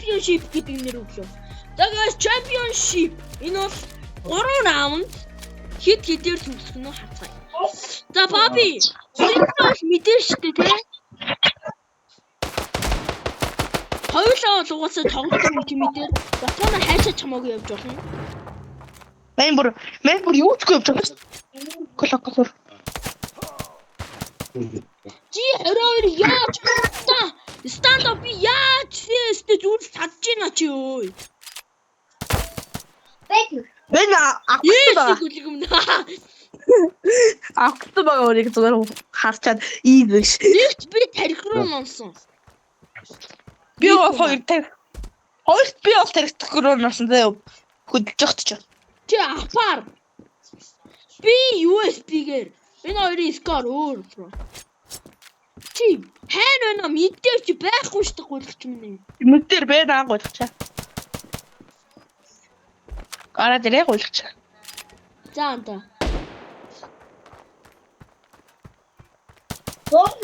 Championship гэдэг нэр өглөө. За guys, Championship. Энэ бол 3 раунд хэд хэдээр төгсөх нь харцгаая. За Баби, энэ бол мэдэн штэ тий. Хоёулаа бол угаасаа тоглолт юм мэдэр. Ботгоно хайшаа чамаагүй явж болно. Мэн бүр юу ч үгүй явж байгаа шүү. Колоколор. Чи 22 яаж та stand up би яаж CS-тэй зүрх чадж байна чи өө. Мэн авахгүй байгаа. Yes гүлэг юм. Авахгүй байгаа өөрийг зүгээр харчаад ийвэж. Нэгт би тарих руу монсон. Би бол хоёр тарих. Хоёрт би бол тарихдахгүй руу насан заяа. Хөдөлж явахт ч. Чи апар. Би USB-гээр энэ хоёрын скор өөр бро. Чи хайр байна мэдээр чи байхгүй шүү дээ гуйлгач минь. Мэд дээр бэ наа гуйлгачаа. Гараад ирээ гуйлгачаа. За анда.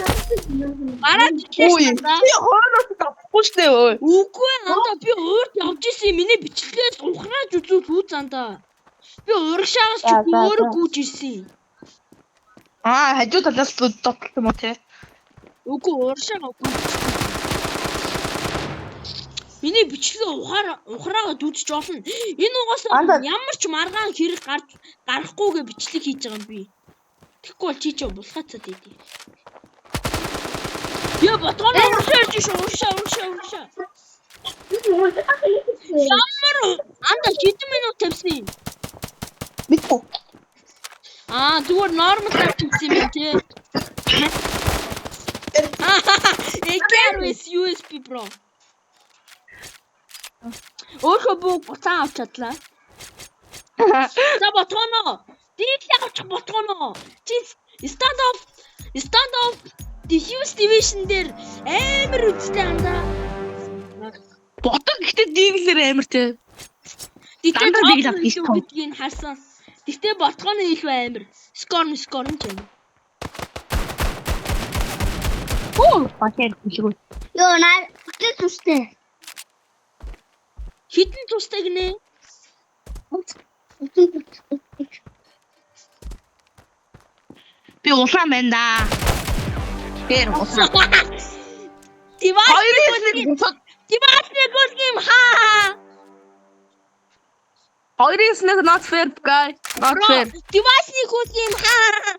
Гараад Үгүй. ирлээ анда. Би хойноос давхгүй шүү дээ өө. Үгүй анда би урд явж исэн миний бичлэгээс ухрааж үзвэл үз анда. Би урагшаагаас ч За, за, өөрөө за. гүйж ирсэн. Аа, хажуу талаас дутсан юм уу те? Үгүй урагшаага гүйж. Миний бичлэгээ ухаар ухраагаад үзэж болно. Энэ угаасаа Анда. ямар ч маргаан хэрэг гарч гарахгүйгээ бичлэг хийж байгаа юм би. Тэгэхгүй бол чи чи булгаацаад идэв. Яа ботгоно урагшаа ирж шүү урагшаа урагшаа урагшаа. Ямар анда хэдэн минут тавьсан юм? Мэдгүй. Аа зүгээр нормал тавьсан юм тий. Эгэр with USB bro. Өөрөө бүх буцаан авч чадлаа. За ботгоно. Дийлээ авчих ботгоно. Чи stand up Diffuse Division дээр амар үзтэй андаа. Ботог гэхдээ диглэр амар те. Тэгтээ Дандаа дийл авах илүү гэж том. гэдгийг нь харсан. Тэгтээ ботгоно илүү амар. Скор скор юм ч юм. Хөө, башаар хэлгүй. Йоо наа үтэл зүстэй. Хитэн тустай гинэ. Үтэл зүстэй. Би улаан байна да. Тэр улаан. Дивайс Хоёрын бусад Дивайс нэг юм хаа. хоёрын нэг not fair guy. Not fair. Дивайс нэг юм хаа.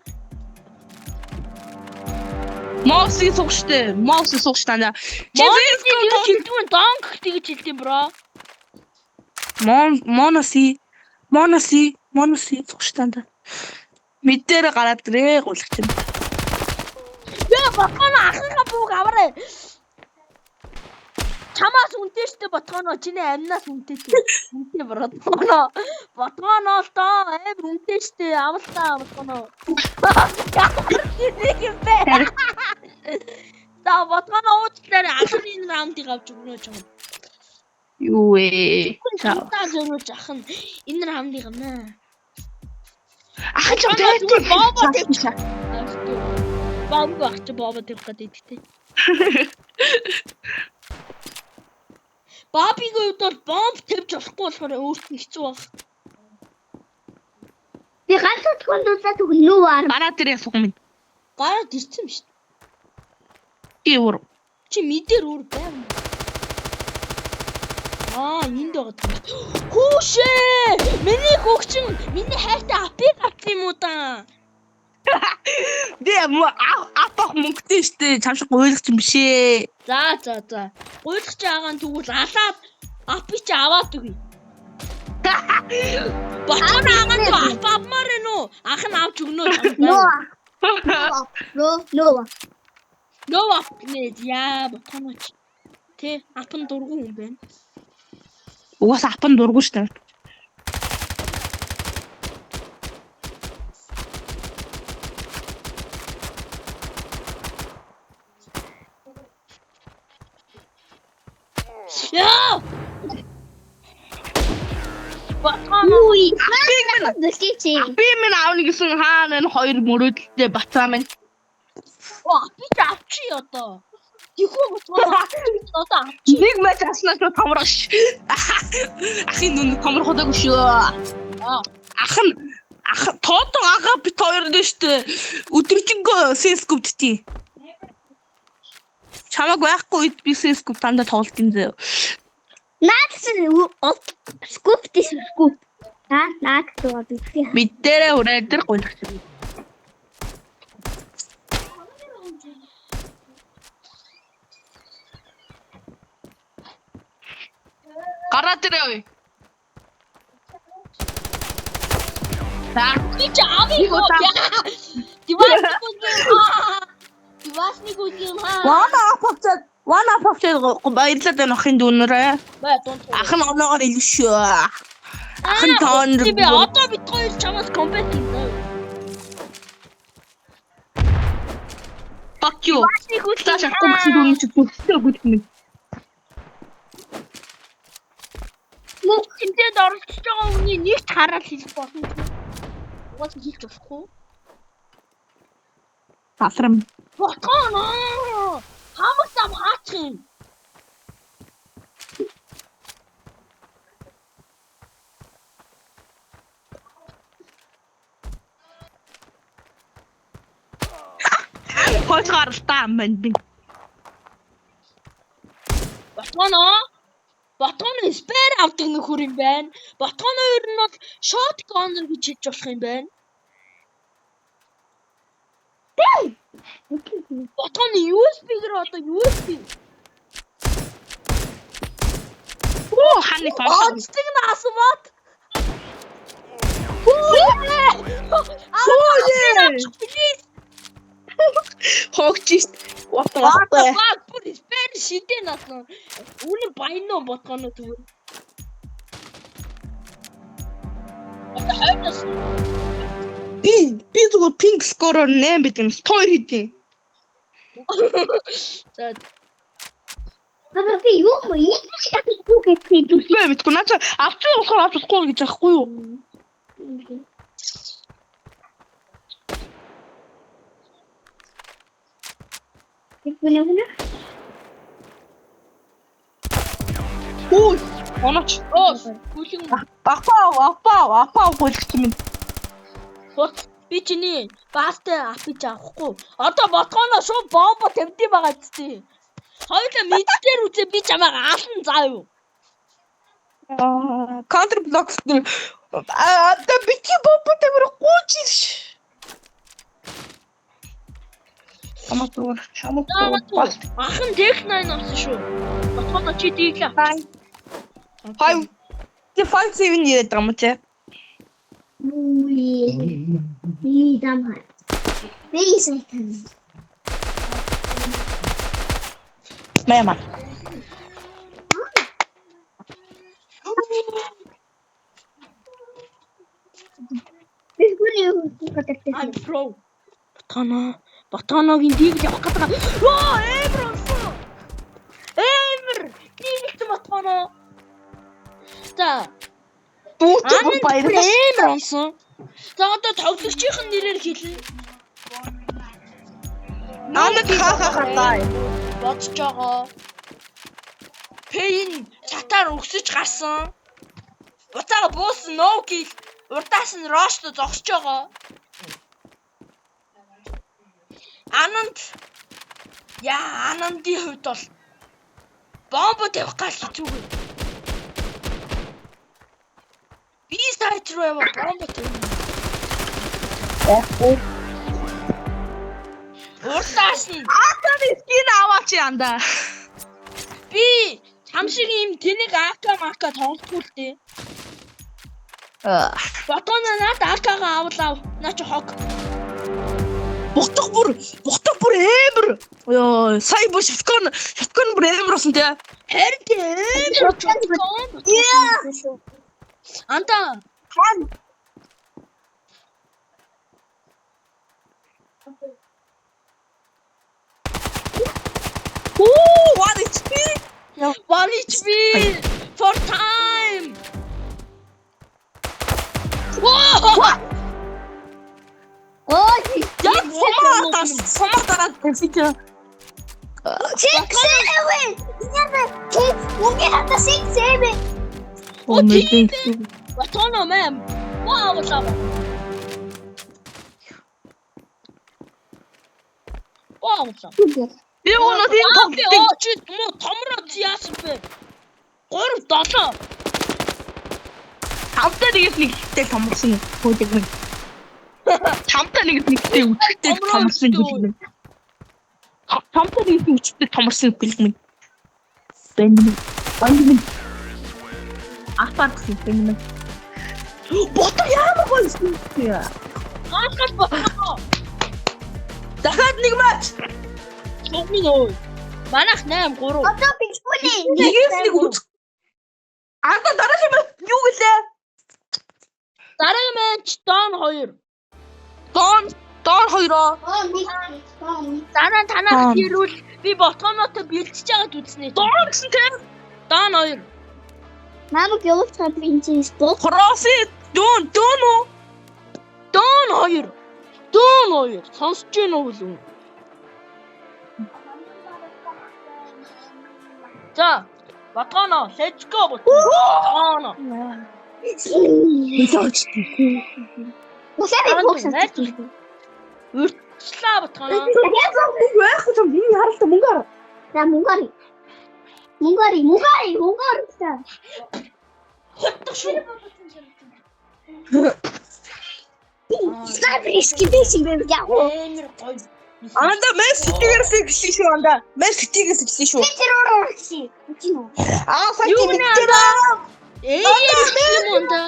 Моусын сугштэй. Моусын сугш танда. Чи Чи юу хэлдэг вэ? Донк тэгж хэлдэг бро. Мон моноси моноси моноси сугш танда. Мэд дээр гараад ирээ гуйлах чинь. Яа ботгоно ахынхаа бүг аваарай. Чамаас үнэтэй штэ ботгоно чиний амнаас үнэтэй тий. Үнэтэй бро. Ботгоно. Ботгоно л доо амар үнэтэй штэ авалтаа ботгоно. Нэг юм бэ. За ботгоно уучлаарай ахын энэ раундыг авч өгнө ч юм. Юу вэ? За. Та зориулж ах нь энэ раундыг авнаа. Ах ч Ботгоно зүгээр бобо тавьчих. Бомб ах чи бобо тавих гэдэг тий. Бабигийн хувьд бол бомб тавьж болохгүй болохоор өөрт нь хэцүү баг. Би ганц хүн дууцаад өгнө үү ар. Гараад ирээ суг минь. Гараад ирсэн юм шүү дээ. Чи өөр. Чи мэдэр өөр байв юм. Аа, энд байгаа юм шүү. Хүүшээ! Миний хөгчин миний хайртай апыг авсан юм уу даа? Би апах мөнгөтэй штэ. Чам шиг гуйлах юм биш ээ. За за за. Гуйлах чи агаан тэгвэл алаад апыг чи аваад өгье. Ботгон агаан төв ап авмаар ээ нүү? Ах нь авч өгнө үү? Нөө. Нөө нөө. Нөө ап нэ яа ботгоноч. Тэ ап нь дургу юм байна. Угаасаа апан дургу штэ. Яа! Ботгоно Үгүй. Апыг минь Зүстэй чи. би минь аавна гэсэн хаана энэ хоёр мөрөөдөлтэй бацаа минь. Оо, би ч авчи одоо. Тэхүү ботгоо. Одоо авчих. Нэг матч авснаа шууд томрох ш. Ахын нүн томрох удаагүй шүү. Аа. Ах нь ах тоодон ага бит хоёр нь штэ. Өдөржингөө CS:GO битгий. Чамаг байхгүй үед би CS:GO дандаа тоглолт юм зөө. Наад чинь скуп тийш скуп. Наад наад тоо би. Бид дээрээ үрээ дээр гуйлах юм. Гараад ирээ. За Би чи амиг Нэг удаа. Дивас нэг хаа. Дивас нэг үгүй юм хаа. Вана апавчаад вана апавчаад баярлалаа байна охин дүүнэрээ. Бай дунд. Ах нь оноогоор илүү шүү. Ах нь тоон Би одоо бит хоёр чамаас компет хийнэ. Fuck you. Нэг үгүй Цааш авахгүй гэсэн дүүн чи зүгтээ өгөх юм. Мөн тэмдээд оролцож байгаа хүний нэг ч хараад хэлэх боломжгүй. Угаасаа хэлж болохгүй. Талрам. Ботгоо. Хамаг зам хаачих юм. Хойш гаралтаа аман би. Ботгоно. Ботгоно спэр авдаг нөхөр юм байна. Ботгоно ер нь бол shotgun гэж хэлж болох юм байна. Ботгоно USB-гэр одоо USB. Оо ханы фаш. Онцлог нь асуумат. Хүү. Please. Хогч шít. What the What the fuck? fuck? Бүр спэр шидэ наасан. Үнэ баян уу ботгоно тэгвэл. Одоо хойноос Би зүгээр pink score-оор 8 бид юм. Тоо хийдیں۔ За Би би юу юм ийм юу гэдэг юм. Үгүй мэдгүй наа чи авчих болохоор авч болохгүй гэж аахгүй юу? Би нэг нэг Хүү. Онооч. оо хүлэн Апа апа апа гуйлгч юм. Хуц би чиний баастай апиж авахгүй. Одоо ботгоно шууд бомбо тавьдсан байгаа зү. Хоёулаа мэд дээр үзээ би чамайг алан заа юу. Аа, counter blocks дээр аа да би чи бомбо тавир гууж ирш. Чамаа зүгээр чамаа зүгээр. Ах нь Tech 9 авсан шүү. Ботгоно чи дийлээ. 5 Тэ 5 7 яриад байгаа юм чи? Үгүй. Би дам. Би сайтан. Маяма. Би гүний юу гэдэг I'm pro. Ботгоно. Ботгоногийн дийл явах гэдэг. Оо, эмэр болсон. Эмэр. Дийлсэн ботгоно. За, Дүүтэй бүр Ананд баярлалаа. эмэр онсон. За одоо тоглогчийн нэрээр хэлнэ. Ананд ха ха ха таа. Бодож байгаа. Пэйн чатаар өксөж гарсан. Буцаага буусан no kill. Урдаас нь Рошто зогсож байгаа. Ананд яа Анандын хувьд бол бомбо тавих гал хэцүү. Би сайт руу яваа бомбо тавина. Урдаас нь Атаны скин аваач анда. би чам шиг ийм тэнэг АК МАК тоглолтгүй л дээ. Ботгоно наад АК-га авлаа. Наа чи хог. Бутах бүр бутах бүр эмэр. Йоо, сая бүр шоткон шоткон бүр эмэр болсон тий. Харин тийм амар шотгон. Анда Хан Оо, what HP? 1 HP for time. Whoa! Оо Яг сумаа тас сумаа дараад тавьсан чи. 6 7. Мөнгө хата 6 7. Оо, тийм. Батоно мэм. Вау, лава. Вау, лава. Би өнөө тийм тоглолтыг Оо, чи муу томроо чи яасан бэ? 3 7. 5-тай нэгээс нэгтэй томорсон хөөдөг мэн. 5-тай нэгээс нэгтэй үчигтэй томорсон хөлөг мэн. 5-тай нэгээс үчигтэй томорсон хөлөг мэн. Бэнмэн. Бэнмэн. Апар гэсэн бэнмэн. Бото ямар гоё юм бэ? Гаалгал ботоно. Дахиад нэг матч. Цугны өө. Манайх 8 3. Одоо бэлгүүлээ. Нэгээс нэг үч. Анда дараагийн матч юу гэлээ? Дараагийн матч Дон 2. Дон дон хоёроо. Оо нэг. Оо нэг. Дараа нь танах Дон. хэрүүл би ботонотой бэлтжиж байгаад үзнэ. Дон гэсэн тийм. Дон 2. Намайг явуулчихад би энэ чинь буу. Кроси дүүн дүүн үү? Дон 2. Дон 2. Сонсож гин үү лүү? За, Ботоно, let's go ботоно. Хөлөөч. Усаа би буух шатчих. Урьдчлаа ботоно. Мөнгө байхгүй юм. Энэ харалта мөнгө ар. За мөнгө ар. Мөнгө ар, мөнгө ар, мөнгө ар. Хотдох шүү. Снайпер скидээс юм бэ яа. Амар гоё. Анда мен сэтгээрээс эхэлсэн шүү анда. Мен сэтгээрээс эхэлсэн шүү. Би тэр өөрөө орсон. Үгүй нүү. Аа сая Юу тийм нэ дээр. Ээ юм унда.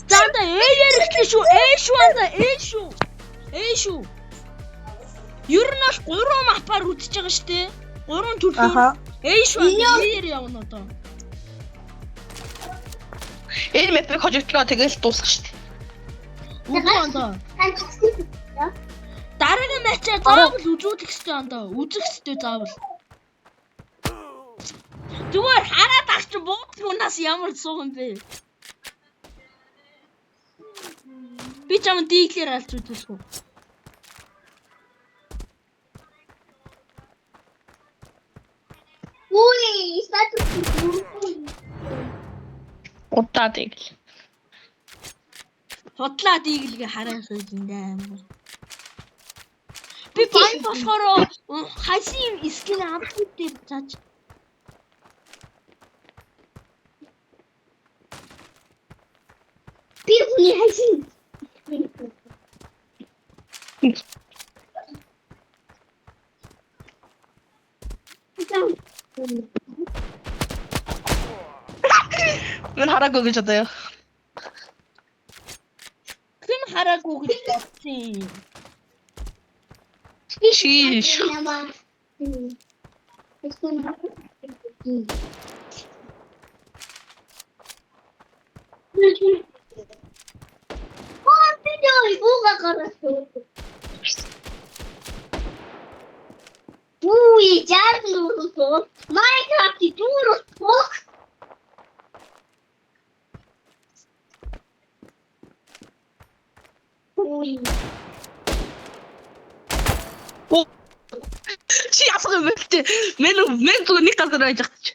За анда ээ ярихлээ шүү. Ээ шүү анда ээ шүү. Ээ шүү. Ер нь бол 3 мапаар үзэж байгаа шүү дээ. 3 төрлийн. Аха. Ээ шүү анда ээр явна одоо. Энэ мэпийг хожигдлоо тэгэл дуусах шүү дээ. Үгүй анда. Тань Дараагийн матчаа заавал үзүүлэх хэрэгтэй анда. Үзэх хэрэгтэй заавал. Зүгээр хараад ах чи буудлуунаас ямар суух юм бэ? Би ч юм диглэр алж үзүүлэх үү? Үгүй, снайпер. Удаа тэгэл. Худлаа диглэгээ хараа сууж юм даа. Би байн болохоор хайсын скин амтгүй дээр зааж Би хүний хайсан. Мен хараагүй гэж одоо яа. хэн хараагүй гэж бодсон юм. Шиш. Үгүй, жаргал Майнкрафт дүүр бох. Үгүй. Чи ясах юм бэ тэ? Мен мен зүгээр нэг газар байж байгаа чи.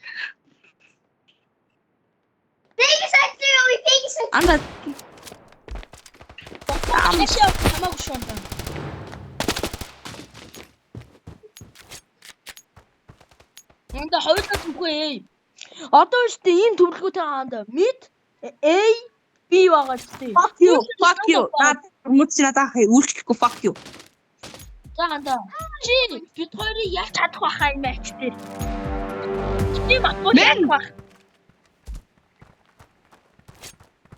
Тэгээс тэгээс. Анда Амш хамаагүй шүү анда. Энд хоёулаа түнхүү ээ. Одоо шүү дээ ийм төвлөгөөтэй байгаа анда. Mid A B байгаа шүү дээ. fuck you. Fuck you. Наад мөч надаа хай үйлчлэхгүй fuck you. За анда. Чи бид хоёрыг ялж чадах байхаа энэ матч дээр. Чи матбол Мен! ялах байх.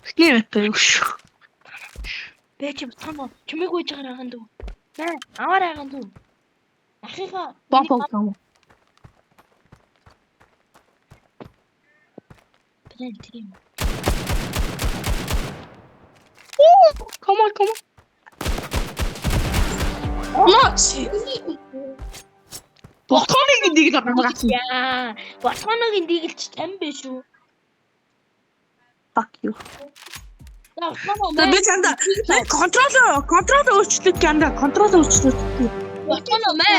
Хний мэт шүү. Бэ чи том чимээг үйж байгаа хаан дүү. Нэ аваар хаан дүү. Ахыгаа Бом бом. План тийм. Come on, come on. Оноч. Ботхоныг нэг л орно. Яа, Ботхоногийн дигэлч тань биш үү? Fuck you. За Ботхоно За би чанда контрол контрол өөрчлөлт чанда контрол өөрчлөлт. Ботгоно мэ.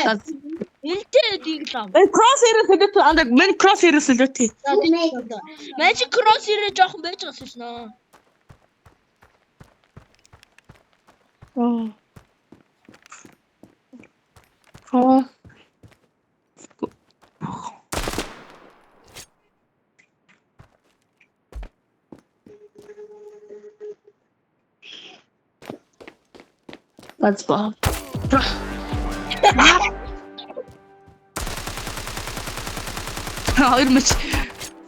Үнтэй дийг л ав. Crosshair солиот анда мен crosshair солиот. Magic crosshair жоохон байж байгаа солино. Аа. Аа. Let's go.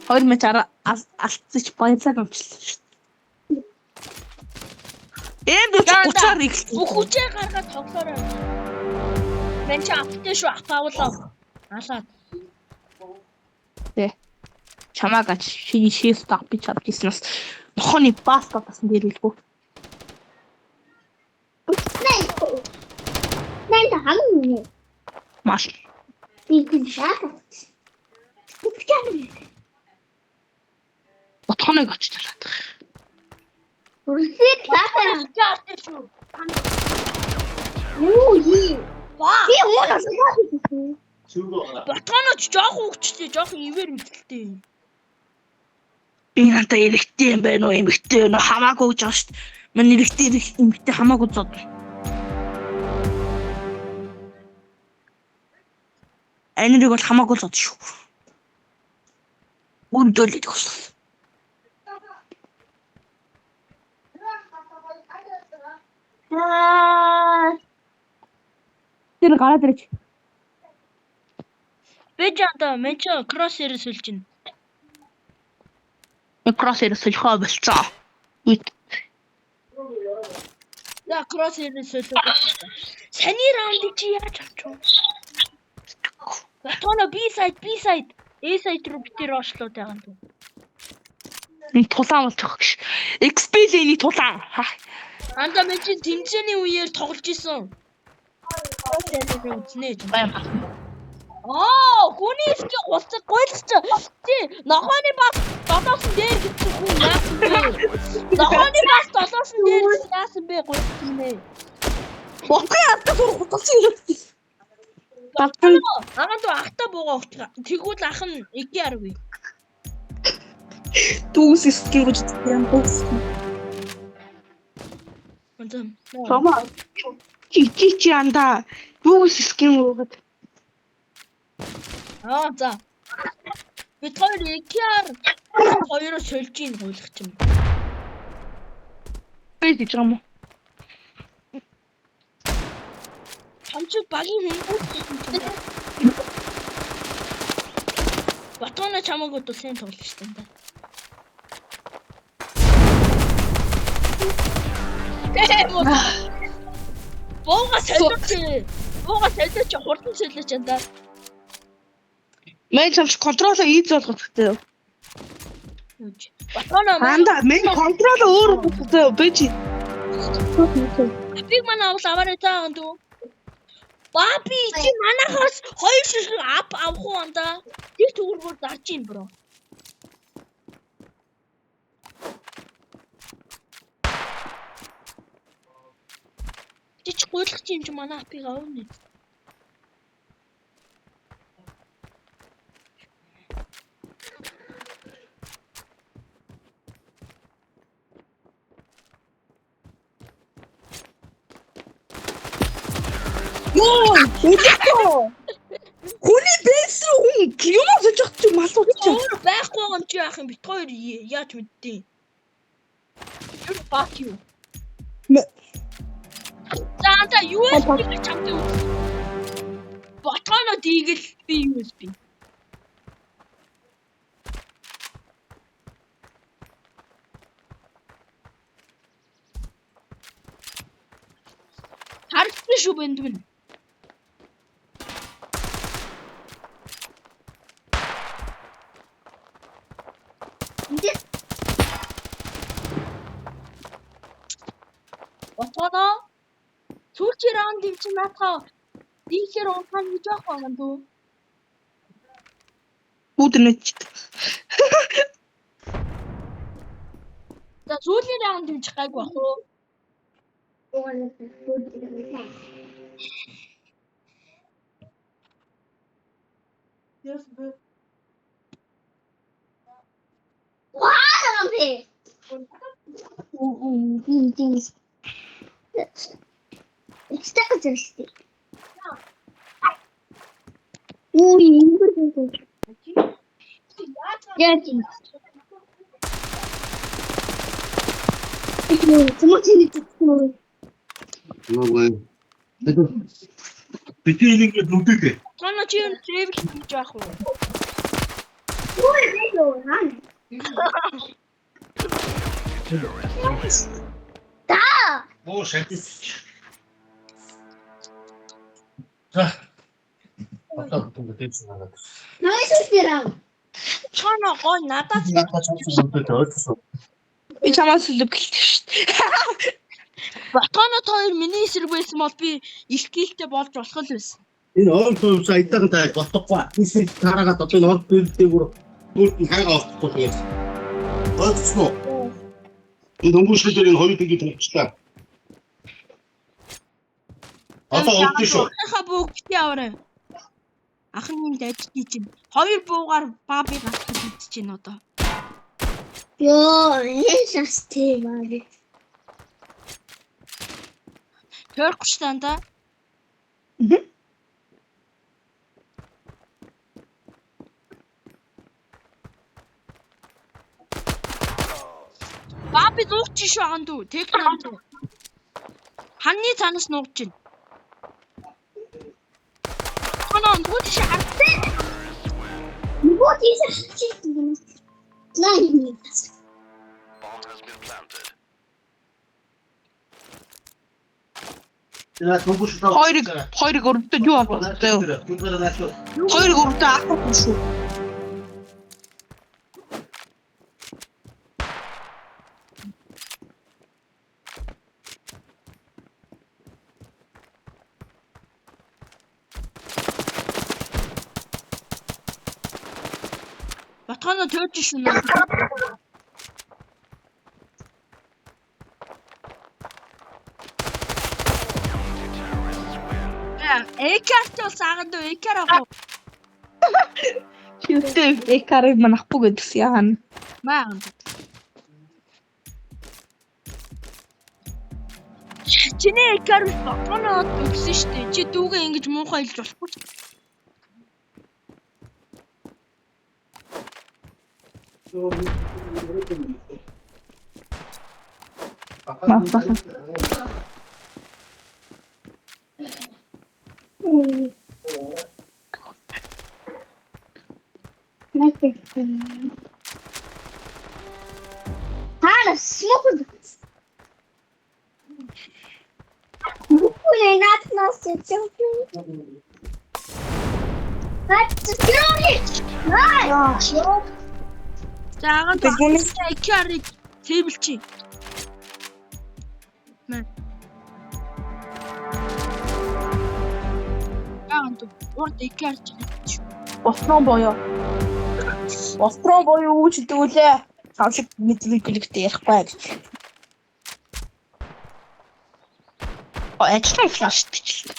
Хоёр матч араа алдсаж баярлаад өмчлөө шүү дээ. Эм бүр 30-аар эхэлсэн. Бүх хүчээ гаргаад тоглоорой. Мэн чи аптай шүү ап авлаа. Алаад. Тэ. Чамааг ач ши шээс таг би чадчихсан бас нохоны баста басан дээрэлгүй. Нэн хамгийн Маш. би гиншаа. Ботхоныг очиж талаад. Үрсээ латаа. Аптай шүү. Юу юм? Ба. Би үүн асуусан. Ботгоноч жоохон хүчтэй, жоохон ивэр мэдэлтэй юм. Би надад эрэгтэй юм байна уу, эмэгтэй байна уу хамаагүй гэж байгаа шүү дээ. Мань эрэгтэй эмэгтэй хамаагүй зод. Анирыг бол хамаагүй зод шүү. Үрдөлөд болсон. Аа. Тэр гараад ирэж. Би жаанда мен чи crosshair сольж байна. Crosshair солихоо болцоо. Үт. За crosshair солиод. Саний раундыг чи яаж авч вэ? Ботгоно B side, B side, A side руу битэр ошлоод байгаа юм. Нэг тулаан болчих гэж. XP лэний тулаан. Анда мен чи тэмцээний үеэр тоглож исэн. Crosshair-ыг үзнэ гэж. Аа, хүний иски гулцаг гуйлгач. Чи нохооны бас долоосон дээр гэсэн хүн яасан бэ? Нохооны бас долоосон дээр гэсэн яасан бэ гуйлгач юм бэ? Бохгүй ардаа сурах хутгалсан юм. Балдан Агаан дүү ахта буугаа өгчих. Тэгвэл ах нь 1.10. дүүс скин гэж юм дүүс. Онцом. Чома. Чи чи чи анда дүүс скин өгöd. Аа за. Бид хоёр 1.2 хоёроо сольж ийн гуйлгач юм. Би гэж байгаа юм уу? Чамчиг багийн хүмүүс гэсэн чинь. Батгоно чамайг бол сайн тоглож штэ энэ. Тэм. Бууга солиоч. Бууга солиоч хурдан солиоч энэ. Мэн чамч контролоо ийз болгох хэрэгтэй. Батгоно Анда мен контролоо өөр хэрэгтэй би чи. Апиг манай авал аваарай заа дүү. Баби чи манахаас хоёр ширхэг ап авах уу анда? Тэр төгрөгөөр зарж ийн бро. Чи ч гуйлах юм чи манай апыг авна. Йоо, үлдээ. Хүний бэс рүү хүн юм сож явах чи малууд чи. Өөр байхгүй байгаа юм чи яах юм бит хоёр яаж мэдтий? Тэр fuck you. За анда USB-г чамтай үз. Ботгоно дийгэл би USB. Харагдсан шүү бэнд минь. Ботгоно сүүлчийн раунд юм чинь наадхаа дийлэр унтах гэж байхгүй юм дүү. Бүгд нэг. За сүүлийн раунд юм чи гайг бах уу? Ваа бэ. Би Стак зэрэгтэй. Үу, ингэр. Яг юм. Тэмээ. Нөгөө. Бидний нэг нүдээ. Тоноо чи юм тревел хийж яах вэ? Юу вэ? Хаа. Та. Боо шатис. За. Одоо түнгээ дэвсэн надад. Нойс дэрав. Тоноо гой надад Надад нүдээ ойлгосон. Би чамаас илүү гэлтэй шүү дээ. Ботонот хоёр миний эсрэг байсан бол би илтгэлтэй болж болох л байсан. Энэ орон төвс аятайхан тайг бодохгүй. Тийшээ тараагаад одоо энэ орон төвдөө бүр бүрт нь хайгаа олдохгүй тэгээд. Ойлгосон уу? Энэ дөнгөжлөлөөр энэ хоёр тэнгийг төвчлээ. Одоо өвдөн шүү. Ахынхаа бууг бити аваарай. Ах нь дайждий чинь. Хоёр буугаар баби гаргах гэж чинь одоо. Йоо, энэ шастэй баг. Тойрох гэж танда. Баби нуугч шүү ахан дүү. Технам дүү. Ханны цаанаас нуугч чинь. Ханаа нуугч шиг харагдсан. Нөгөө тийш хачиж юм. Наа юм. Хоёрыг хоёрыг өрөвдөө юу авах вэ? Хоёрыг өрөвдөө авах шүү. Ботхоно тойрч шүү наа. Экарт бол саган дөө экар авах уу? Чивтэй экарыг мань авахгүй гэдэгс яана. Маа. Чиний экар биш ботхоно өгсөн шүү дээ. Чи дүүгээ ингэж муухай хэлж болохгүй. Хаа смок. Нүгээ наад нас чам. Хат гэрээ. Наа. За агаан Тэгвэл- экарыг тэбэл чи. Маа. Агаан дүү урд экар чи. Ботрон боёо. Ботрон боёо юу ч гэдэг үлээ. Чам шиг мэдлэг гэлэгтэй ярихгүй гэж. Ажлаа флаш тийчлээ.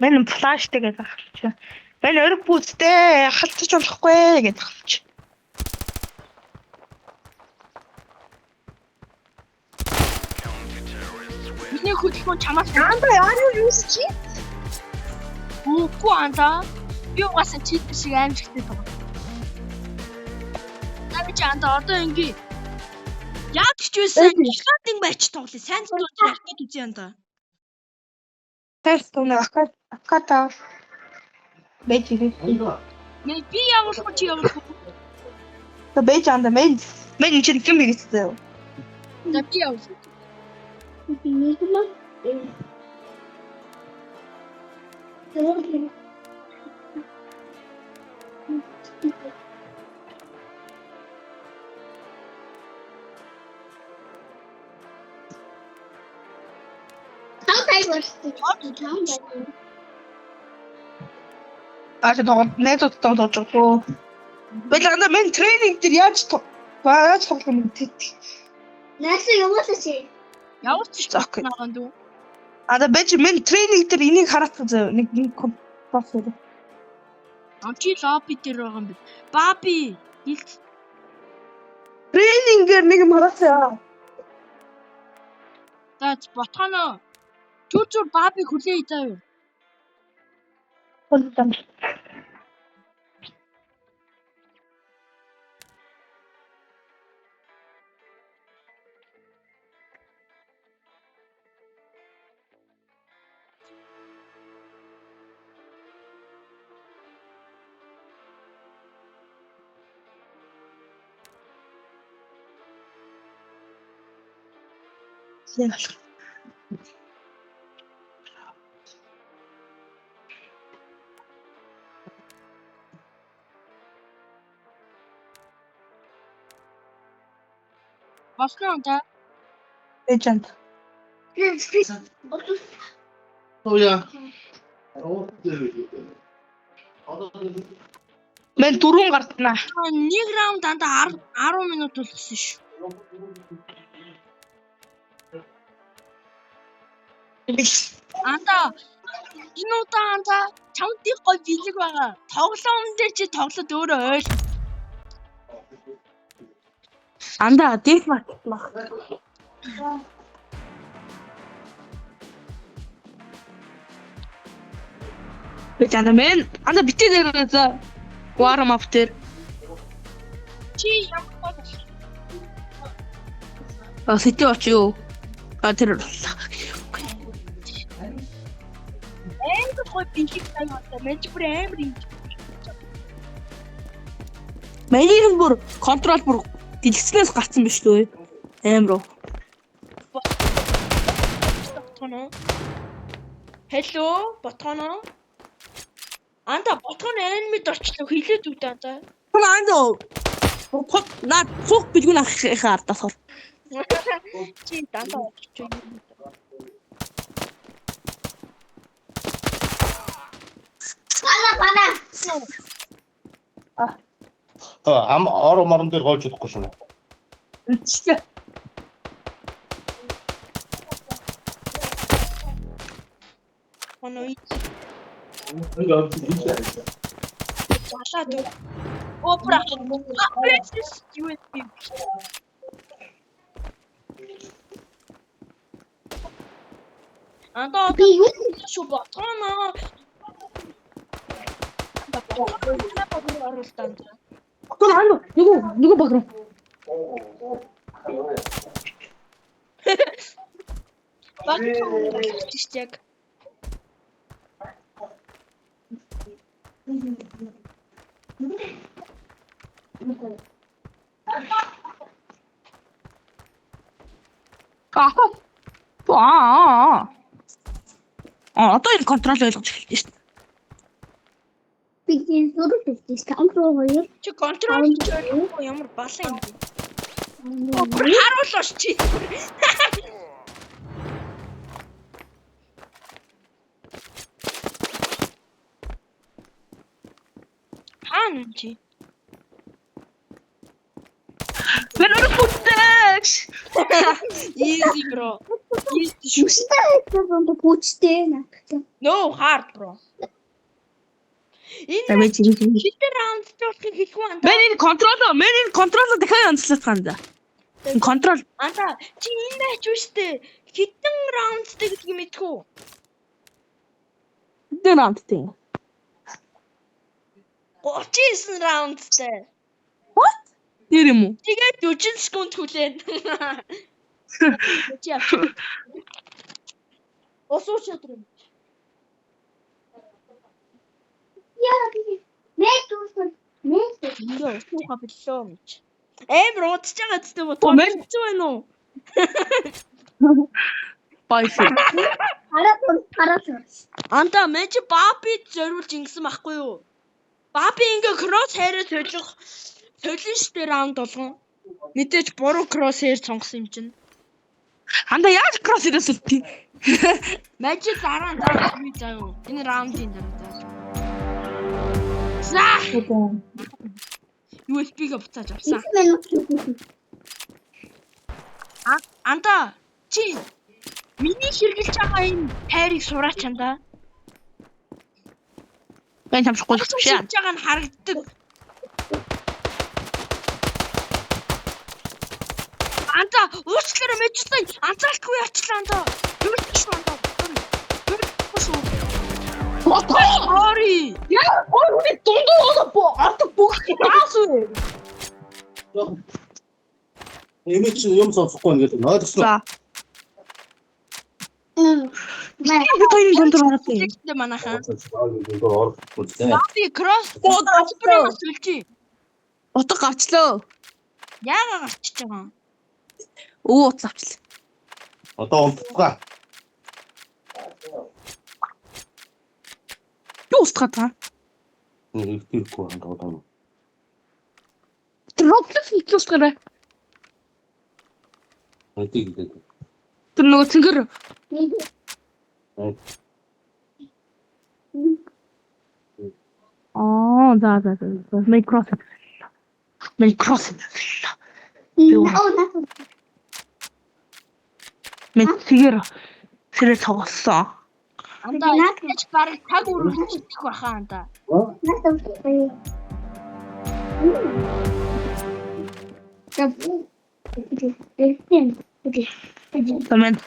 Мэн флаштай гэж ахalch. Мэн өрг бүстэй халдаж болохгүй гэж ахalch. Миний хөдөлгөөн чамаас Анда яа юу чи? үгүй андаа. Би угаасаа читер шиг аимшигтай байгаа. За би чи андаа одоо ингээ Яг ч байсан Ирландын матч тоглоё. Сайн зурж аркад үзье андаа. Тест түнэ ака аката бэж ирээ. Нэ би явуулах уу чи явуулах уу? Тэ бэж анда мэн мэн чи юм хийгээсэй. За би явуулах. Би нэг юм. Таа болсон. Таа байсан. Аа чи тоглол найзуудтай тоглож байгаа. Бэл анда мэн тренинг дээр яаж яаж тоглох юм бэ? Наасаа явуулаач. Явуулчих За, окей. нагаан дүү. А да бэж мен training дээр энийг хараацсан заяа. Нэг нэг компас. А чи лобби дээр байгаа юм бэ? Баби хилц. Training-ээр нэг юм хараацсан. За ботхоно. Түр түр баби хүлээе заяа. Хөлтөн. Болсон та. Эжент. Туяа. Мен дөрөв гартнаа. Нэг раунд дандаа 10 минут тулсан шүү. Анда энэ удаа анда чамд их гой бэлэг байгаа. Тоглоом дээр чи тоглоод өөрөө ойл. Анда deathmatch мах. Бэж анда мен анда битээ дээр за warm up дээр Чи ямар гой болох. А сэтэ оч юу? А тэр Амар гой бэлэг заяа одоо. Мен чи бүр амар юм. Миний бүр control бүр дэлгэцнээс гарцсан биш үү? Амар уу. Ботхоно. Hello, ботхоно. Анда ботхон анимед орчлоо хилээд үт анда. Түн анда бот наад цуг бэлгүн ах их ардаас хол. Чи дандаа очиж юм. Бана бана. Ам ор морон дээр гоож удахгүй шүү. Үндчлээ. Хоно ий. Жалаад үү. Опра. Апресс USB. Анда Би юу шүү ботхоно. Анда ботхоно оруултаа. Түн анда нөгөө нөгөө баг руу. Баг шүү яг. Аа. Аа. А одоо энэ контрол ойлгож эхэлж шүү дээ. би энэ зүрх хэлчихсэн. 5 2 Чи контрол гэж ойлгохгүй ямар балан юм бэ? Бүр харуулж чи. Хаана юм чи? Би өөрөө бүтээч. Easy bro. Easy шүү. Нүштэй байсан пүүчтэй надад. No hard bro. Энэ За чи хэдэн раунд болохыг хэлэхгүй анда. Мен энэ контролоо, мен энэ контролоо дахиад янзлах ханда. Энэ контрол Анда чи энэ матч юу штэ? Хэдэн раундтэй гэдгийг мэдэх үү? хэдэн раундтэй юм? 39 раундтай. What? Нэр юм уу? Тэгээд 40 секунд хүлээн. Чи яах? Ус ууч өдөр юм. Яа би мэ дүүсэн. Мэ Ингээ ус ууха боллоо юм чи. Амар удаж байгаа зү бо. Оо, мэн- Хэцүү байна уу? Бай фи. хараа тур хараа тур. Анда мен чи Баби зориулж ингэсэн байхгүй юу? Баби ингээ кросс хайраа солих солин штэ раунд болгон. Мэдээж буруу кросс хайр сонгосон юм чинь. Ханда яаж кросс ирээс үлдээ? Мажи дараа нь дараа би заа юу. Энэ раундын дараа заа. За USB-г буцааж авсан. Минут. Анда чи Миний хэрглэж байгаа энэ тайрыг сураач андаа. Мен чамшихгүй л биш. Шидэж байгаа нь харагддаг. Анда уучлаарай мэжсэн. Анзаарахгүй яачлаа анда. Юу ч шүү анда. Юу шүү. Sorry. Яа, ой хүний дундуу болоо ордог бүх таас үү? Эмээ чи юм сонсохгүй ингээд ойлгосон уу? За. Маа. Би хоёрын дундуур ороод юм. Тэгтээ манайхан. Дундуур орохгүй зэ. Би кросс Оо, сүлжээ. Утга гарчлаа. Яагаад гарчиж байгаа юм? Өвөө утас авчлаа. Одоо унтгаа. Юу устгаад байгаа? Нэгтгэхгүй хангаа одоо. Тэр Roblox хийх устгаарай. Мэдээ гэдэг. Тэр нөгөө цэнгэр Аа, за за за. Minecraft. Minecraft. Оо наа. Мен цэгээр сэрээ тоглосон. Андаа яаж бараг таг үргэлжлэх байхаа андаа. Наа. За мен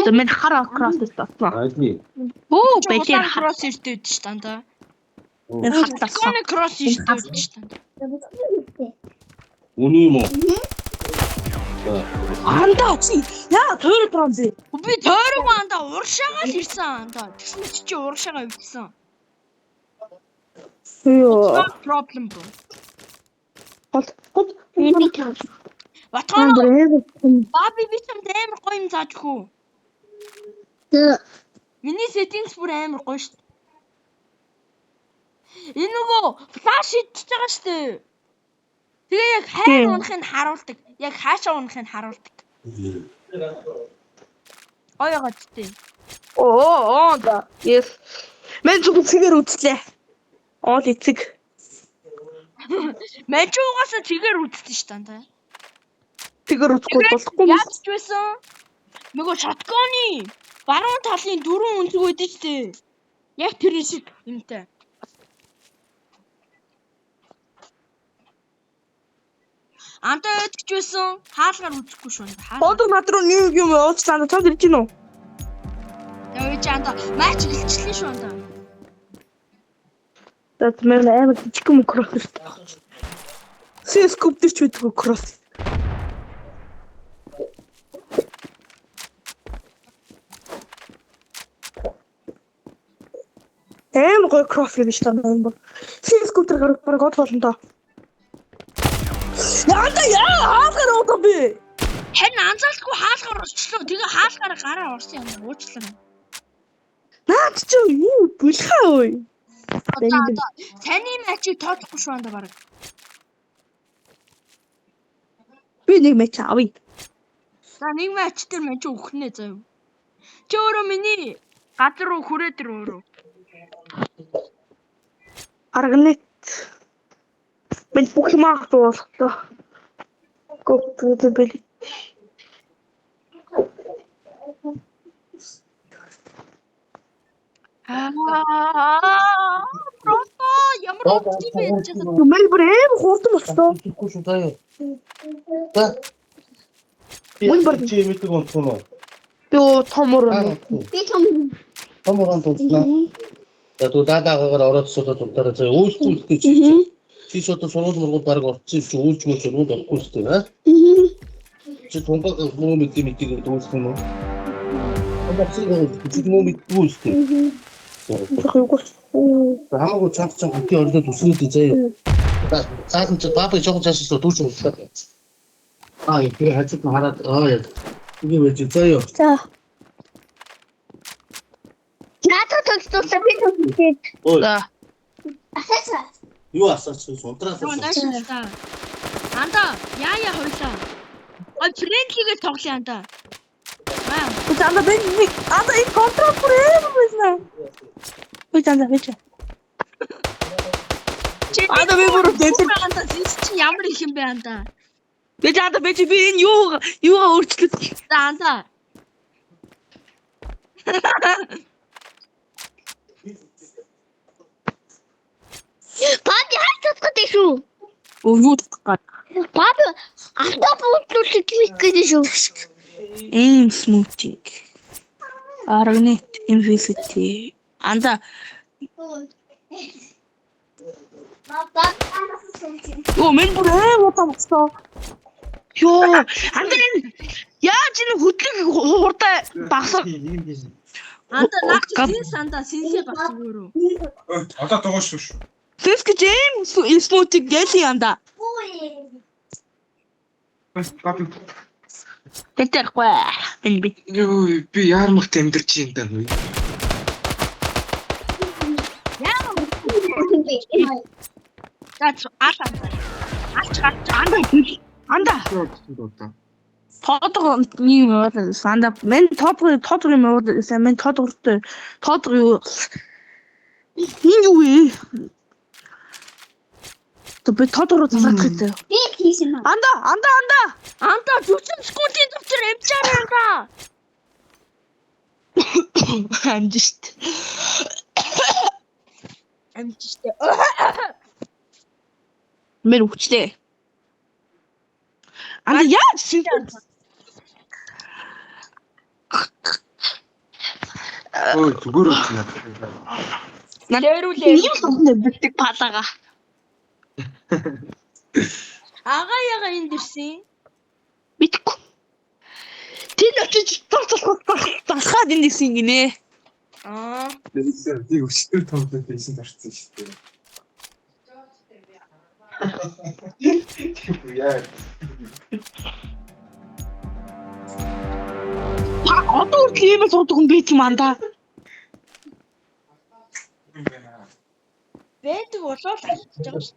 за мен хар кросс татсан. Айди. Өө, бэлэр Удаан кросс ирдэг шүү дээ андаа. мен хар татсан. Коны кросс ирдэг шүү дээ. Үний юм уу? Андаа чи яа тойрог байгаа юм бэ? Би тойрог андаа уршаагаа л ирсэн андаа. Тэгсэн чи чи уршаагаа өвдсөн. Йоо. No problem bro. Гол гол Батгон Баби би чамд амар гоё юм зааж өгөө. Миний settings бүр амар гоё шүү дээ. Энэ нөгөө флаш идчихэж байгаа шүү дээ. Тэгээ яг хайр Тийм. унахыг нь харуулдаг. Яг хаашаа унахыг нь харуулдаг. Гоё гоё тийм. Оо оо да. Yes. Мен зөвхөн цэгээр үзлээ. Оол эцэг. Мажуугаас цэгээр үзсэн шүү дээ. Андаа. Цэгээр үзэхгүй болохгүй юм. Яаж ч байсан нөгөө шотконы баруун талын дөрвөн өнцөг өгдөө шүү дээ. Яг тэр шиг юмтай. Андаа өдгч байсан хаалгаар үзэхгүй шүү. Хаалгаар. Бодог над руу нэг юм уучлаа чамд ирж гин үү? Яа чи андаа матч эхэлчихлээ шүү андаа. За мен амар жижигхэн кросс ирсэн. Сэскоп дээр ч байдгүй кросс. Амар гоё кросс гэж байна юм бол. Сэскоп дээр гарах бараг од болно доо. Яа яа хаалгаар удаа би. Харин анзаалтгүй хаалгаар орчлоо. Тэгээ хаалгаар гараа орсон юм уучлаарай. Наад чи юу булхаа ой. Одоо одоо таны матчийг тооцохгүй шүү андаа бараг. Би нэг матч авъя. За нэг матч дээр мань чи өгнө заяа. Чи өөрөө миний газар руу хүрээд ир өөрөө. Арганет. Мен бүх юм авах боллоо. Гопт бэл. Аа просто ямар үгүй байж байгаа. Мэл бүр аим хурдан болчихлоо. Тэгэхгүй шүү заяа. За. Үн бүр- чи мэддэг унтах уу? Би оо том уран. Би том. Том уран тунцнаа. За түр дадаагаар ороод суудаад унтаарай заяа. Үйлч үлдээ чи. Чи ч одоо сургууль мургуул баг орсон чи үйлч мүлч сургууль орохгүй шүү дээ. Чи тунгаа муу мэдээ мэдээ гэдэг үйлч юм уу? Тунгаа чи муу мэдгүй шүү дээ. Юугүй. Хамаагүй чанга чанга хөтийн ордод үснэд заяа. Цаасан чи баабыг жоохон цаашаа дүүж унтаад. Аа тэр хажууд нь хараад аа яа. Ингэ байж заяа. За. Надад тогтуулсан би тогтсон. Ой За. Асааса. юу асаач унтраас Юу наашаа. Андаа яа яа хоёлаа. А френдлигээ тоглоё андаа. Аа Анда би нэг анда энэ контрол бүр аим байсан. Ой анда би чи. чи Анда би бүр дэлгэр андаа зинс чи ямар их юм бэ андаа. Би жаада би чи би энэ юу юугаа өөрчлөд. За анда. Паби хайр татах гэдэг шүү. Өө юу татах гад. Паби алтаа буудлуулах гэж шүү. Aim smoothing. Aragnet infinity. Анда ёо мен бүр аим удаа боцсон. Ёо анда энэ яаж энэ хөдлөг хурдаа багсаа Анда наач сэнс анда сэнсээ багсан өөрөө. Одоо дугуй шүү шүү. Тэс гэж aim smoothing гэлий анда. Баби. Тэт ярихгүй. Энэ би. Юу би яармагт амьдарч юм даа. За ал анда. Алч гарч. Анда анда тоодго юм яваад анда мен тоодго тоодго юм яваад мен тоодгортой тоодго юу энэ юу вэ? Тэ би тоодго руу залгах хэрэгтэй. Би хийсэн юм. Анда анда анда Анда 40 секундын дотор амжаар анда. амж штт. Амж штэ. Мэр өвчлээ. Анда яаж синтэн Ой зүгээр үгүй надад. Дээрүүлээ. ийм л бэлдэг палага. Ага яга энд ирсэн. Мэдгүй. Тэр очиж залхаад энд ирсэн гинэ. Аа. Би өчтөр тоглоод байсан зарцсан шүү дээ. Яа. Та одоо хүртэл ийм л суудаг юм би тийм андаа. Байдаг болоод л хийж байгаа шүү.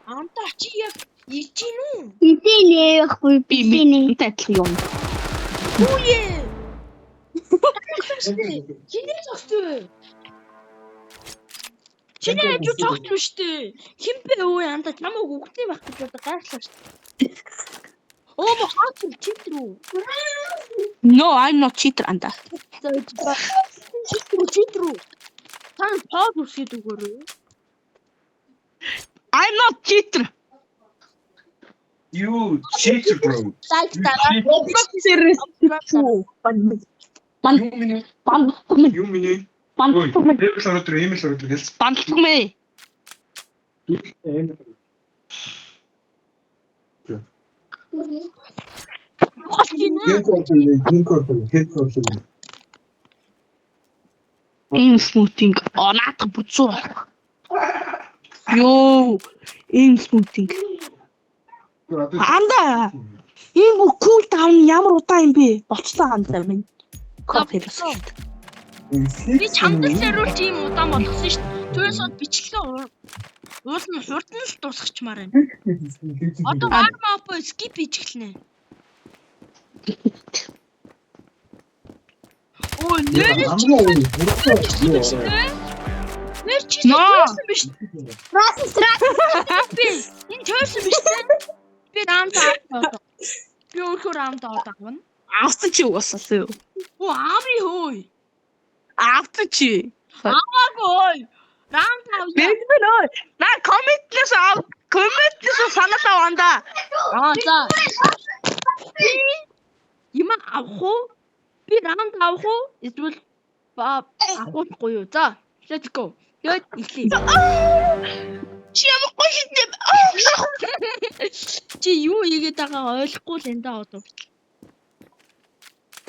Анда чи яг ирж гин үү? Эдээ нэ байхгүй Би би нэ. мэдээ адилхан юм. Хүүе. Чиний зогссон вэ? Чиний хажуу зогссон шүү дээ. Хин бэ өө анда чамайг үгтэй байх гэж одоо гайхлаа шүү дээ. Оо мо хаач читэр үү? No, I'm not cheater анда. За читэр үү читэр үү? Та тоод үсгээд өгөөрэй. I'm not cheater. You cheater bro. Лайк дараа. Бан Юу миний? бан Юу миний? бан Ой, левел ороод ир, ийм л ороод ир гэлц. бандлмэ. Ийм смутинг. Оо наадах бүцүү. Йоо, ийм смутинг. Анда ийм бүх кул даун ямар удаан юм бэ? Болцлоо анда минь. Кофе бас. Би чамд л зориулж ийм удаан болгосон шүү дээ. Түүнээс од бичлэгээ уул нь хурдан л дуусгачмаар байна. Одоо warm up skip хийж эхэлнэ. Оо нэрээ чи нэр чи Ноо. төрсөн биш Расис рас. би. Энэ төрсөн биш үү? Би раунд авах. Би өөрөө раунд авах авна. Авсан чи угаасаа юу? Оо аавын хөөе. Авсан чи. Аагүй. Раунд авъя. Би нөө. На комментлээс ав. Комментлээс санал ав анда. Аа за. Би юм авах уу? Би раунд авах уу? Эсвэл ба авахгүй юу? За, let's go. Тэгээд эхлэе. Чи ямар гоё юм. Чи юу хийгээд байгаагаа ойлгохгүй л энэ да одоо.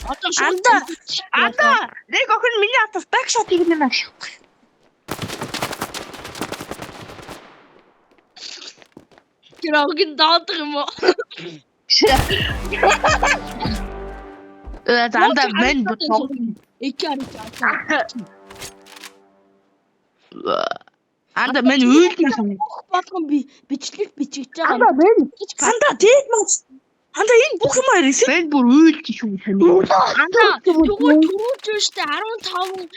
Одоо шууд Анда анда нэг охин миний атас бэкшот хийгнэ наа. Тэр охин доодог юм уу? Э анда мен Эки арч авсан. Анда мен үйлдэл сан. Бүх болгон би бичлэг бичиж байгаа. Анда мен Гэж анда тийм маа. Анда энэ бүх юм арис. Мен бүр үйлдэл шүү тань. Анда тэгвэл түрүүлж байна штэ 15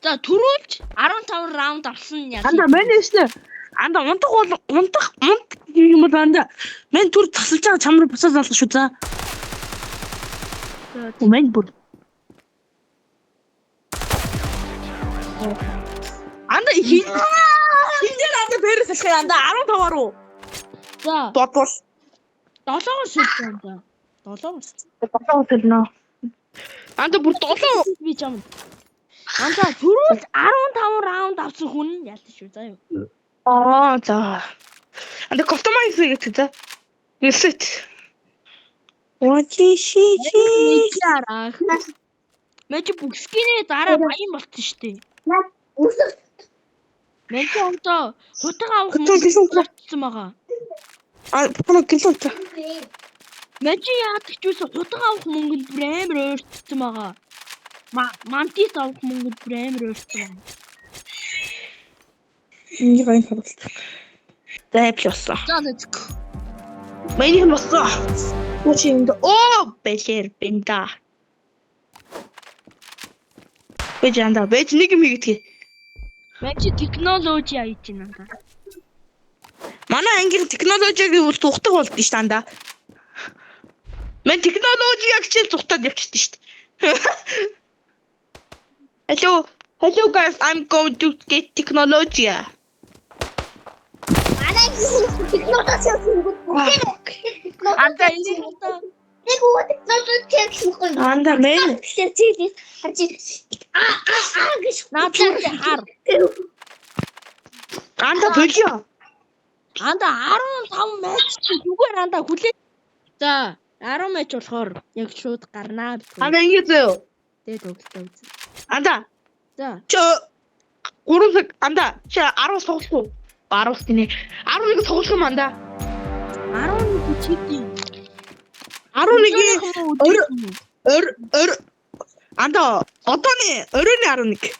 за түрүүлж 15 раунд авсан яа. Анда мен эснэ. Анда унтах бол унтах унт гэх юм бол анда мен түр тасалж байгаа чам руу буцаад залах шүү за. За. Мен бүр. Анда хин хин дээр анда бэрээс алхах анда 15-аар уу? За, Бодвол 7-оор шилжээ анда. 7-оор. 7 сэлнэ. Анда бүр 7 Би чам. Анда түрүүл 15 раунд авсан хүн ялсан шүү заа юу. Аа за. Анда customize гэдэг за. Reset. Очи ши ши. Араа. Мэж бүх скинээ дараа баян болчихсон шүү дээ. Үсэх Мэж одоо хутга авах Хөтөн гэлэн болчихсон байгаа. А бухна гэлэн та. Мэж яадаг ч үсэн хутга авах мөнгөнд бүр амар ойртсон байгаа. Мантис авах мөнгөнд бүр амар ойртсон байгаа. Энийг гайн харуулт. За плюс. За let's go. Миний нь болсон. Үгүй юм да. Оо бэлэр бэнда. Бэж анда бэж нэг юм хийгээдгээ. Мэж технологи хийж байна анда. Манай ангийн технологиг үл тухтаг болд нь шүү дээ анда. Мэн технологи яг хичээл тухтаад явчихсан шүү дээ. Hello. Hello guys, I'm going to get technology. Манай технологи хийх Анда энэ одоо Нэг үү технологи хийх юм. Анда мэн Тэгэхээр чи харж а а а гэж наад хар. анда болио. Анда 15 матч чи зүгээр анда хүлээ. За 10 матч болохоор яг шууд гарнаа. Анда ингэ зөө. Тэ тоглолтоо үз. Анда За чи 3 цаг анда чи 10 тоглох уу? 10 гинэ. 11 тоглох юм анда. 11 чиди. 11-ийн ор ор анда одооны оройн 11.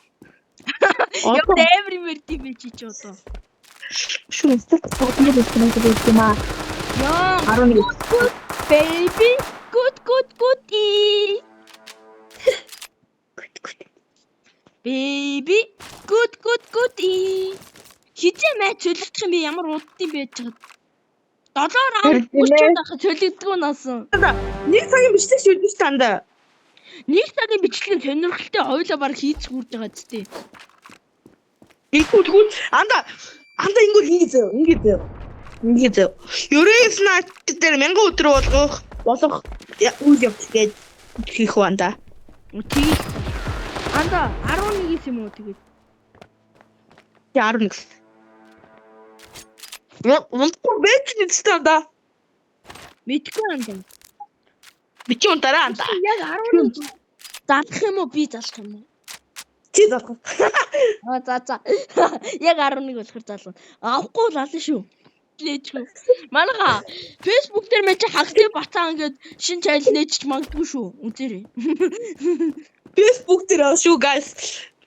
Яг амар юм ярьд юм чи чи одоо. Шүү стат тоглох юм шиг юм аа. Яа. 11. Good baby. Good good goodie. Baby. Good good goodie. Хизээ матч солигдох юм бэ? Ямар уддын байж байгаа. 7 раунд хүрчээд байхад солигддгүй наасан. Нэг цагийн бичлэг шүлдэж шүү дээ анда. Нэг цагийн бичлэг нь сонирхолтой хоёлоо баг хийж хүрж байгаа ч тийм. Тэгвэл тэгвэл анда анда ингэвэл ингэ зөө ингэ зөө. Ингэ зөө. Ерөөс наад дээр 1000 өдөр болгох болох үйл явдал гэж хийх үү анда. Тэгэл анда 11-ээс юм уу тэгээд. Тэг 11. Унтгүй байж нэгтэй анда. Мэдгүй анда. Би чи унтараа анда. Яг 11 залах юм уу би залах юм уу? Чи залах. Аа за за. Яг 11 болохоор зална. Авахгүй бол ална шүү. Нээчгүй. Манайха Facebook дээр мэж хагтыг бацаан ингээд шин чайл нээчих магадгүй шүү. Үзээрэй. Facebook дээр аа шүү guys.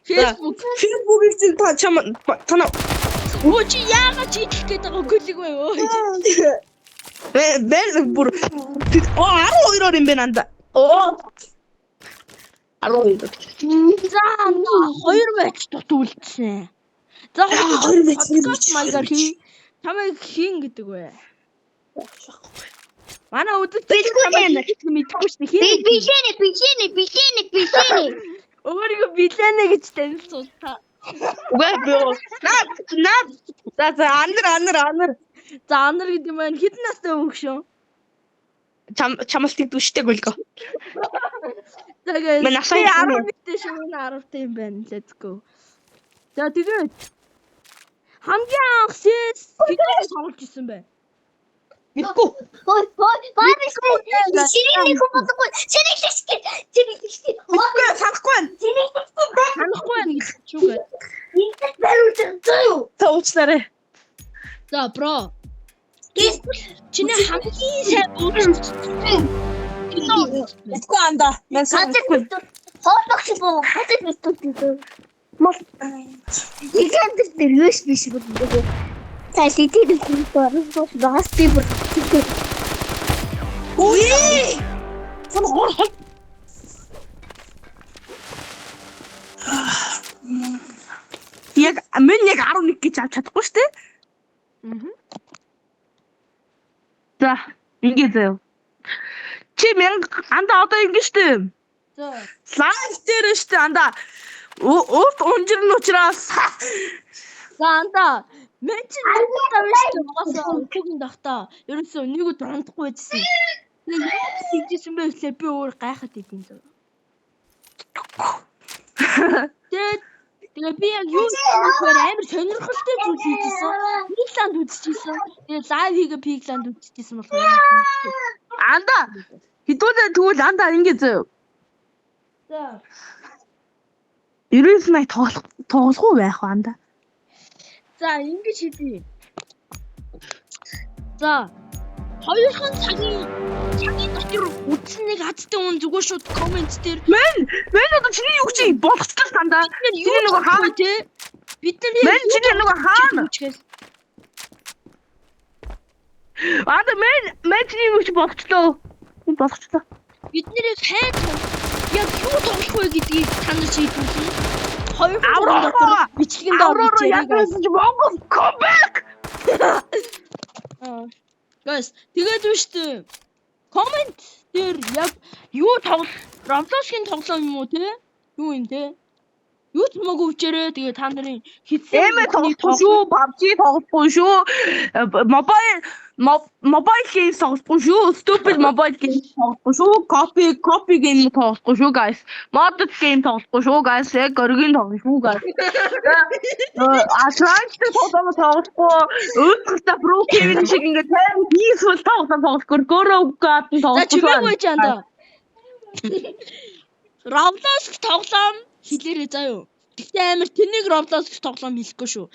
Facebook. Facebook-ийг чи та чам танаа Өө чи яагаад чийлэх гээд байгаа гүлэг вэ өө? Бэ бүр оо 12-оор юм байна анда. Оо 12. За хоёр матч дутуу үлдсэн. За Хоёр матч подкаст маягаар хий. Чамайг хин гэдэг вэ? Манай үзэгч Бэлгүй чамайг хин гэдгийг мэдэхгүй шүү дээ. Хин Би билэнэ билэнэ билэнэ билэнэ. өөрийгөө билэнэ гэж танилцуул та. Үгүй би наа наа за за анар анар анар За анар гэдэг маань хэдэн настай хөгшөө? чам чамаас тэгдүү штэ гүлгөө. За guys. Мэн насаа би юм. 11-тэй шүү энэ 10-тай юм байна. Let's go. За тэгээд хамгийн анх CS хэдэн тоглож исэн бэ? Мэдгүй. Хой хой бабис ширээ нэг болохгүй. Ширээ шишгэ. Ширээ шишгэ. Мэдгүй санахгүй байна. Ширээ шишгэ. Санахгүй байна гэж шүү гээ. Энд бариулж байгаа юу? Та уучлаарай. За бро. Гис Чиний хамгийн сайн бүрэн кино Мэдгүй анда. Мэн газар битүү. Хоолох шиг боо. Газар битүү. Мол Легенд дээр юу биш бүр. За лидер хүн бас би бүр. Үгүй. Сон гор хол. Яг мен яг 11 гэж авч чадахгүй штэ. Мм. За, ингээ заяа. Чи мянга анда одоо ингэ штэ. За. Live дээр штэ анда. Урт унжирн учраас За анда мен чи нэг удаа биш үү угаасаа хүүгийн дахта ерөөсөө нэг өдөр унтахгүй байжсэн. Тэгээ юу хийжсэн бэ гэхлээр би өөр гайхаад идэв заа. Тэгээд тэгээ би яг юу хийхээр амар сонирхолтой зүйл хийжсэн. Пигланд үзчихсэн. Тэгээ live хийгээ Пигланд үзчихсэн болохоор. Анда хэдүүлээ тэгвэл анда ингэ заяа. За. 99 най тоглох тоглох уу байх вэ анда? За ингэж хийдий. За. Хоёрхан цагийн дотор үзсэн нэг азтай хүн зүгээр шууд comment дээр Мэн мэн одоо чиний юу чи болгочлоо анда. бид нар юу Чиний нөгөө хаана вэ те? Бид нар Мэн чиний нөгөө хаана? Анда мэн мэн чиний юу чи болгочлоо. Болгочлоо. Бид нарыг хайд яг юу тоглох вэ гэдгийг та нар шийдвэрлэнэ. Хоёрхан цагийн Аврора! дотор бичлэгэн доор Аврора бичээрэй яг guys. байсан чи Монгол comeback. Аа. Guys, тэгээд биш үү? Comment дээр яг юу тоглох Roblox-ийн тоглоом юм уу те? Юу юм те? Юу ч хамаагүй бичээрэй. Тэгээ та нарын хийсэн Эмээ тоглохгүй шүү, PUBG тоглохгүй шүү. Mobile mobile games тоглохгүй шүү. Stupid mobile games тоглохгүй шүү. Copy game тоглохгүй шүү guys. Modded game тоглохгүй шүү guys. Яг оригин тоглоно шүү guys. Атлантик тоглоом тоглохгүй. Өөдөлтөө Pro Kevin шиг ингээд тайван peaceful тоглоом тоглохгүй. Grow Garden За тоглохгүй. чимээгүй ч андаа. Roblox тоглоом хэлээрэй заа юу. Гэхдээ амар тэнэг Roblox тоглоом хэлэхгүй шүү.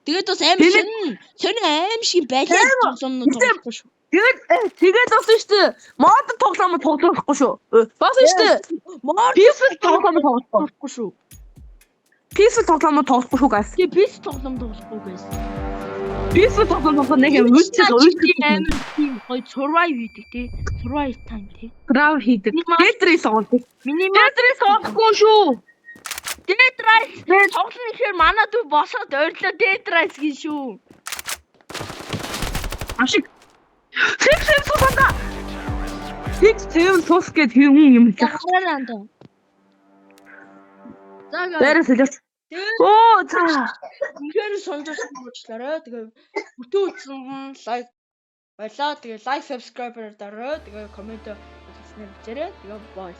Тэгээд бас амар Тэнэг- сонин сонин аим шиг балиар тоглоомнууд тоглохгүй шүү. Тэгээд тэгээд бас шүү дээ. Modded тоглоом тоглохгүй шүү. Бас шүү дээ. Мор Peaceful тоглоом тоглохгүй. тоглохгүй шүү. Peaceful тоглоом тоглохгүй шүү guys. Тэгээ бис тоглоом тоглохгүй guys. Peaceful тоглоом тоглох нэг юм үүсэл Үүсэл амар тийм гоё survive хийдэг тий. Survive time тий. Survive хийдэг. Dead Race тоглодог. Миний Dead Race тоглохгүй шүү. Dead Race тоглоно гэхээр манай дүү босоод ойрлоо Dead Race гин шүү. Ашиг. Six seven сус анда. Six seven сус гэд хүн юм хэлэх. Гараарай андаа. За guys. Дээрээ солиоч. Тэгээд Оо за. үнэхээр сонжсон уучлаарай. Тэгээ бүтэн үзсэн like баялаа. Тэгээ like subscribe дараарай. Тэгээ comment хэлснээр бичээрэй. Тэгээ bye.